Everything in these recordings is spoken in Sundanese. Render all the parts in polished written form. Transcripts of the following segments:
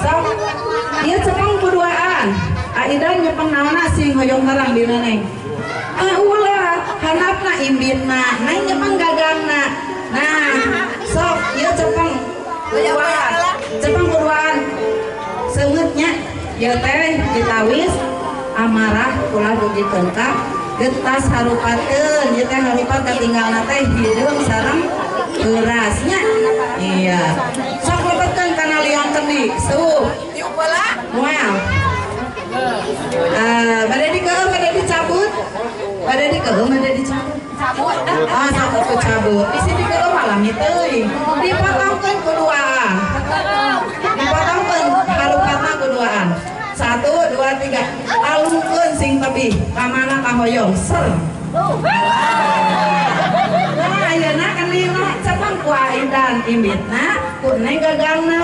Sok ieu cepeng kuduaan. Aida nyepeng naonna sing hoyong terang dina Neng. Ah ulah, handapna imbitna, Neng nyepeng gagangna. Nah, sok ieu cepeng kuduaan. Cepeng kuduaan. Seungeutnya ieu teh ditawis amarah ulah dugikeun ka getas harupateun. Ieu teh harupat katinggalna teh hideung sareng beurasnya. Iya. Sok lebetkeun kana liang kendi. Suh. Tiup heula. Moal. Bade dikeum, bade dicabut. Bade dikeum, bade dicabut. Cabut. Ah, sok atuh cabut. Bisi dikeum malah teuing. Dipotongkeun ku duaan. Dipotongkeun harupatna ku duaan. 1 2 3. Alungkeun sing tebih. Ka mana kahoyong? Ser. Nah, ayeuna kendina cepeng ku Aidan imbitna, ku Neng gagangna.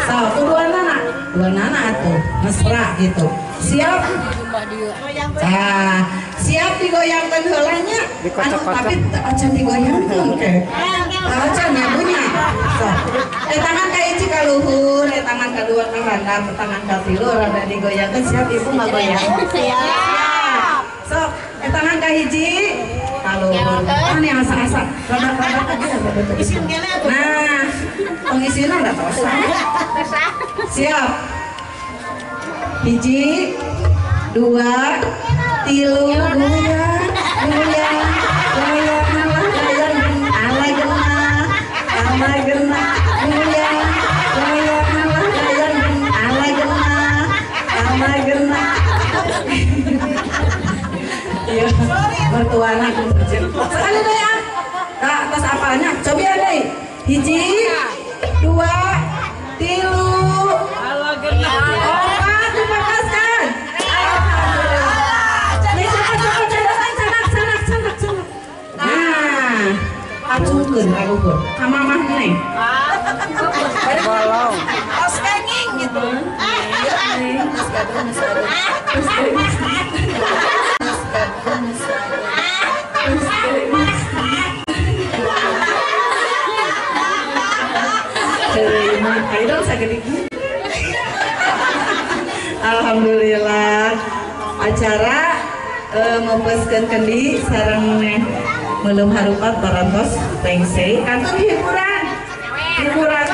Sok ku duanana. Duanana atuh mesra gitu. Siap? Nah, siap digoyangkeun heula nya. Anu tapi acan digoyangkeun ke. Acan ya punya. Sok. Tangan ka hiji ka luhur, tangan kadua ka handap, tangan ka tilu rada digoyangkeun. Siap ibu ngagoyang? Siap. Sok, tangan ka hiji ka luhur. Kan yang asa-asa rada-rada aja. Nah, pengisina udah tosah. Siap. Hiji, dua, tilu, goyang, goyang, goyang, goyang, ala gena, ala gena, goyang, goyang, goyang, ala gena, ala gena. Iya, mertuana sekali deh ya. Kak, atas apanya? Coba deh. Hiji, dua, tilu, ala gena. Opat, dipakaskan. Alhamdulillah. Cepat. Nah, acungkeun kaluhur. Ka mamah Neng. Walau. Tos kenging gitu. Alhamdulillah acara mempeskeun kendi sareng meuleum harupat parantos tengse kantor hiburan. Hiburan